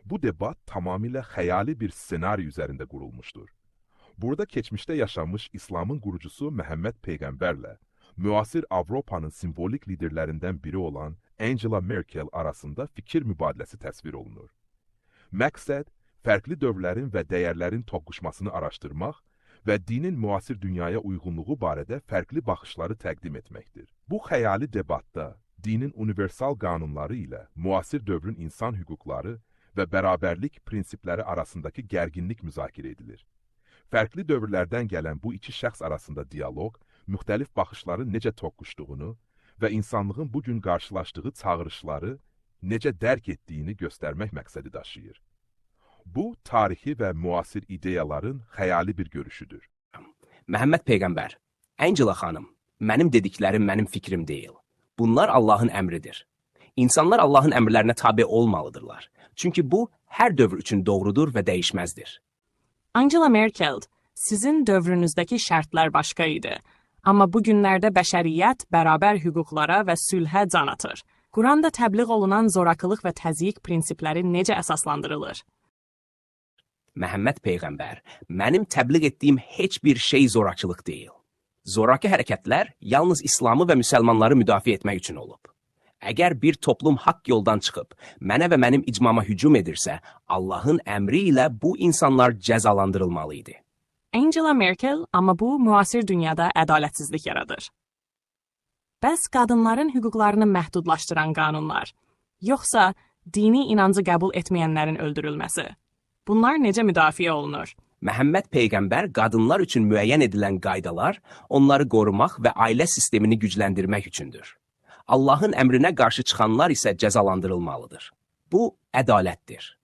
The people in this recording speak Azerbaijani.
Bu debat tamamilə xəyali bir senaryo üzərində qurulmuşdur. Burada keçmişdə yaşanmış İslamın qurucusu Məhəmməd Peyğəmbərlə müasir Avropanın simvolik liderlərindən biri olan Angela Merkel arasında fikir mübadiləsi təsvir olunur. Məqsəd fərqli dövrlərin və dəyərlərin toqquşmasını araşdırmaq və dinin müasir dünyaya uyğunluğu barədə fərqli baxışları təqdim etməkdir. Bu xəyali debatda dinin universal qanunları ilə müasir dövrün insan hüquqları və bərabərlik prinsipləri arasındakı gərginlik müzakirə edilir. Fərqli dövrlərdən gələn bu iki şəxs arasında dialoq, müxtəlif baxışların necə toqquşduğunu və insanlığın bu gün qarşılaşdığı çağırışları necə dərk etdiyini göstərmək məqsədi daşıyır. Bu, tarixi və müasir ideyaların xəyali bir görüşüdür. Məhəmməd Peyğəmbər, Angela xanım, mənim dediklərim mənim fikrim deyil. Bunlar Allahın əmridir. İnsanlar Allahın əmrlərinə tabe olmalıdırlar. Çünki bu hər dövr üçün doğrudur və dəyişməzdir. Angela Merkel, sizin dövrünüzdəki şərtlər başqa idi. Amma bu günlərdə bəşəriyyət bərabər hüquqlara və sülhə can atır. Quranda təbliğ olunan zorakılıq və təzyiq prinsipləri necə əsaslandırılır? Məhəmməd Peyğəmbər, mənim təbliğ etdiyim heç bir şey zorakılıq deyil. Zoraki hərəkətlər yalnız İslamı və müsəlmanları müdafiə etmək üçün olub. Əgər bir toplum haqq yoldan çıxıb, mənə və mənim icmama hücum edirsə, Allahın əmri ilə bu insanlar cəzalandırılmalı idi. Angela Merkel, amma bu müasir dünyada ədalətsizlik yaradır. Bəs qadınların hüquqlarını məhdudlaşdıran qanunlar, yoxsa dini inancı qəbul etməyənlərin öldürülməsi? Bunlar necə müdafiə olunur? Məhəmməd Peyğəmbər, qadınlar üçün müəyyən edilən qaydalar onları qorumaq və ailə sistemini gücləndirmək üçündür. Allahın əmrinə qarşı çıxanlar isə cəzalandırılmalıdır. Bu ədalətdir.